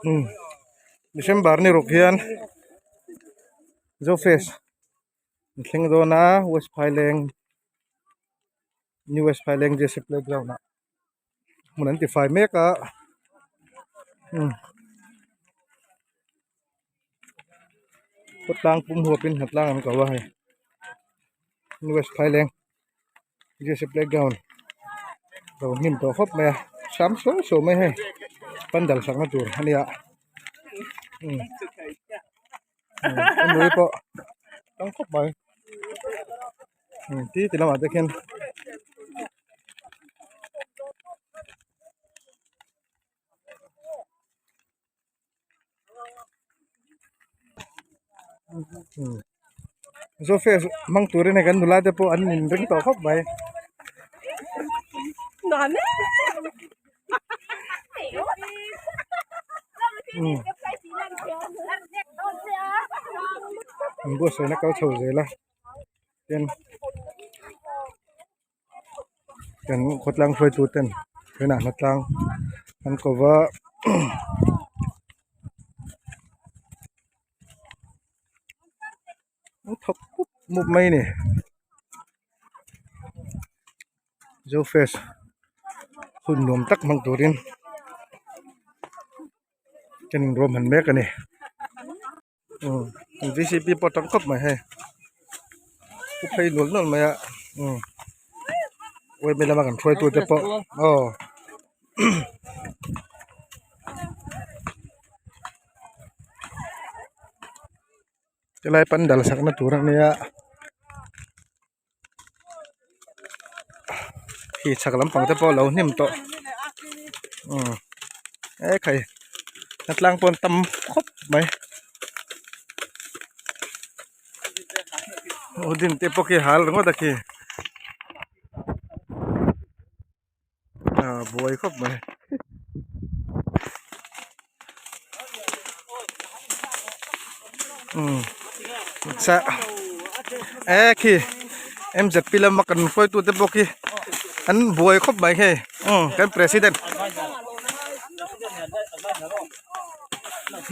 Umm December ni ruk hian Zofest an thleng dawn a West Phaileng New West Phaileng J C playground ah hmun an tifai mek a umm khawtlang pum huapin hnatlang an ko a hei New West Phaileng. J C playground lo hnim tawh khawp mai a sam suau suau mai hei pandal sakna tur a nia umm a mui pawh tam khawp mai umm ti ti lamah te khian. Zofe hmang turin hei kan nula te pawh an in ring tawh khawp mai. An buatsaihna kal chho zel a tin kan khawtlang hruaitu ten tunah hnatlang an ko va an thawk mup mup mai a ni zofest hun nuam tak hmang turin kan inruahman mek a ni. Umm V C P pawh a tam khawp mai hei pu phei nual nual mai a umm yma lama kan hruaitu te pawh aw helai pandal sakna tur ania khi chhak lampang te pawh a lo hnim tawh umm ekhai hnatlang pawh an tam khawp mai aw din te pawh khi hal ringawt a khi ah buai khawp mai umm sa e khi mzp lama kan hruaitu te pawh khi an buai khawp mai hei umm kan president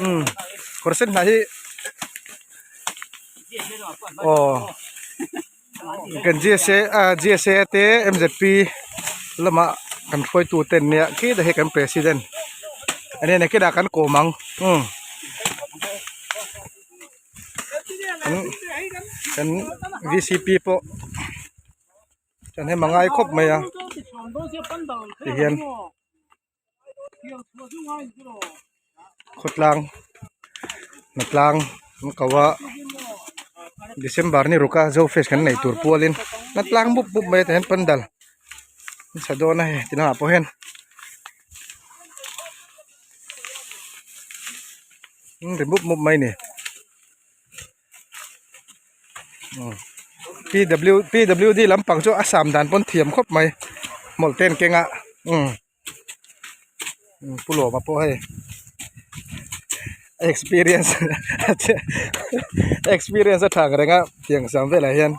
umm kawr sen hnah hi aw. Kan GSA ah GSA te MZP lamah kan hruaitu te an nia khitah hi kan president a nia nakinah kan kawm ang umm kan VCP pawh kan hema ngai khawp mai a tihian. Khawtlang hnatlang an ko a December ni ruk a Zofest kan neih tur pualin hnatlang mup mup mai ah hian pandal an sa dawn a hei ti lamah pawh hian an ri mup mup mai a ni. P W P W D lampang chu a sam dan pawn thiam khawp mai hmawlh te an keng a umm pu lawma pawh hei experience experience a tha ang reng a tiang sam velah hian.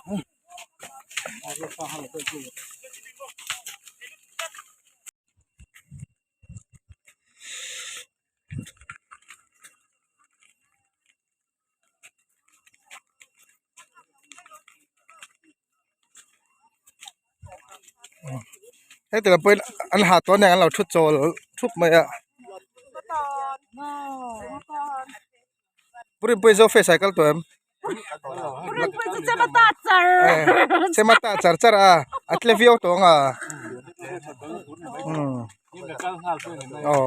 Heti lam pawhin an ha tawh aniang an lo thu chawl thup mai a Pu Rinpuii Zofe cycle tawh em? Pu Rinpuii chu chema ta char chema ta char char a a tle viau tawh ang a aw.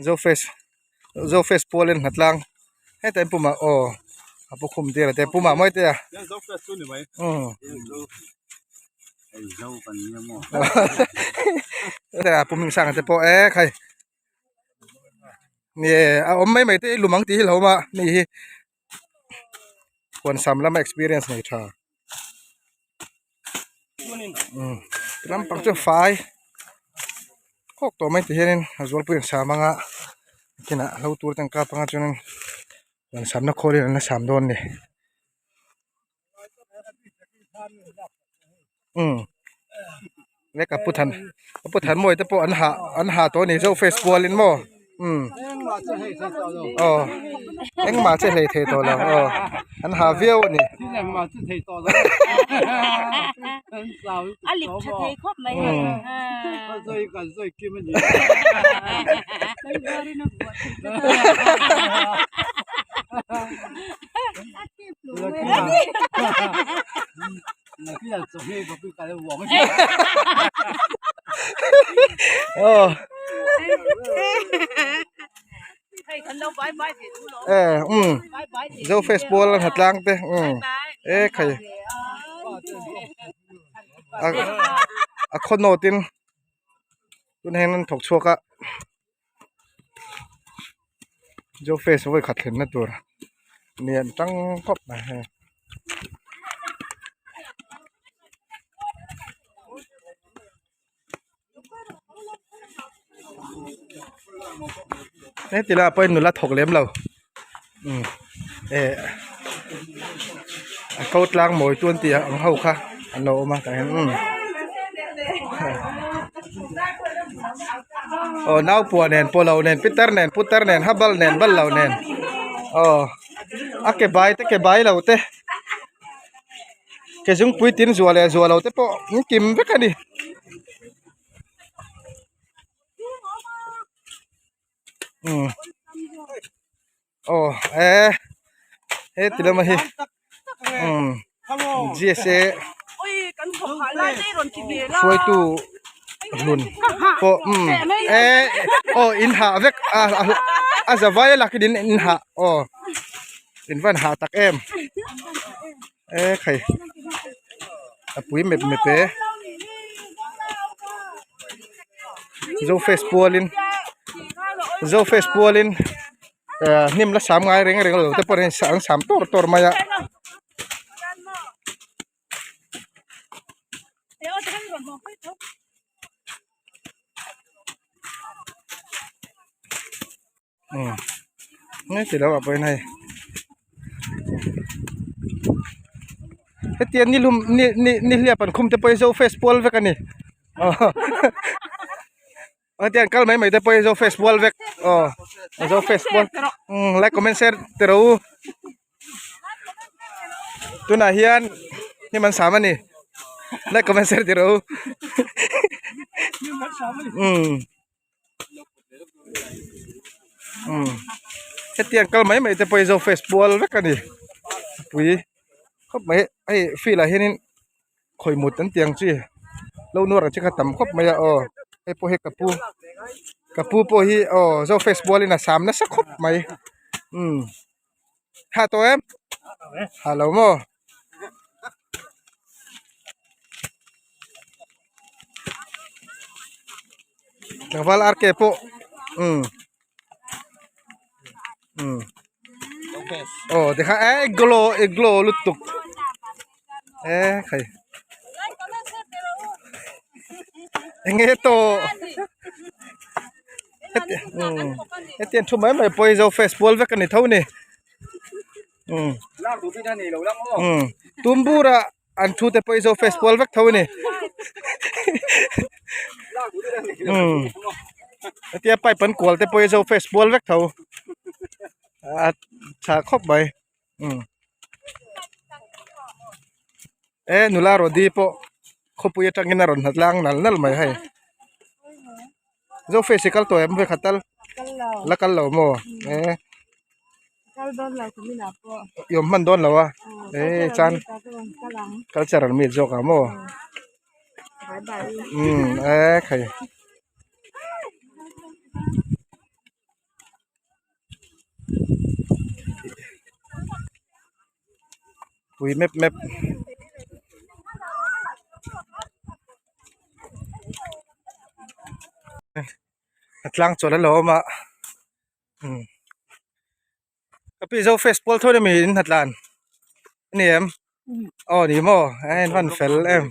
Zofest Zofest pualin hnatlang hetah hian pumah aw a pu khum tir a te pumah mawi te a umm hetah pu hming sang te pawh e khai nge a awm mai mai te i lum ang tih hi lo awm a mi hi huan sam lama experience nei tha umm ti lampang chu fai khawk tawh mai ti hianin a zualpui an sam anga kinah hlo tur te an kap anga chuanin huan samna khawl in an la sam dawn a ni umm leka pu than pu thanmawii te pawh an hah an hah tawh a ni zo face kualin maw. Umm aw engmah che hlei thei tawh lo aw an ha viau a ni. Aw e umm zo face pawl a tlang te umm e khai a a khaw nawt in tun hian an thawk chhuak a zo face vawi khat thlenna tur lian tang khawp mai hei. Heti lai ah pawhin nula thawk lem lo umm eh a ko tlang mawi tu an tih ang ho kha an lo awm a tah hian umm aw naupua nen pawh lo nen pitar nen putar nen habal nen bal lo nen aw a ke bai te ke bai lo te. Ke zungpui tin zuah leh zuah lo te pawh an kim vek a ni. Umm aw eh heti lama hi umm GSA hruaitu hlun pawh umm eh aw in hah vek a a za vai a lakin in hah aw. In van hah tak em e khai a pui mep mep e zo face pualin zo face pualin eh hnim la sam ngai reng reng lo te pawh an sam tawr tawr mai a. Umm nge ti lo ah pawhin hei hetiang ni hlum ni ni ni hliap an khum te pawh hi zo face pual vek a ni aw hetiang kal mai mai te pawh hi zo face pual vek aw zo face pual umm like comment share ti rawh u tunah hian hnim an sam a ni like comment share ti rawh u umm. Umm hetiang kal mai mai te pawh hi zo face pual vek a ni pui khawp mai hei field ah hianin khawi mut an tih ang chi lo nuar ang chi kha tam khawp mai a aw hei pawh hi ka pu ka pu pawh hi aw zo face pualin a sam nasa khawp mai umm ha tawh em ha lo maw. Tlangval RK pawh umm umm aw tikhan eh glow i glow lutuk eh khai eng nge tawh heti umm hetiang thu mai mai pawh hi zo face pual vek a ni tho ni umm umm tumbura an thu te pawh hi zo face pual vek tho a ni umm hetia pipe an kual te pawh hi zo face pual vek tho a tha khawp mai umm e nula rody pawh khawpui atangin a rawn hna tlang nal nal mai hei zo face hi kal tawh em vawikhat tal la kal lo maw e. I awm hman dawn lo a eh chuan cultural meet zawk ang maw umm e khai pui mep mep. A tlang chawlh a lo awm a. Umm ka pi zo face pawl thawn ami in hnatlan a ni em aw ni maw a en hman fel em.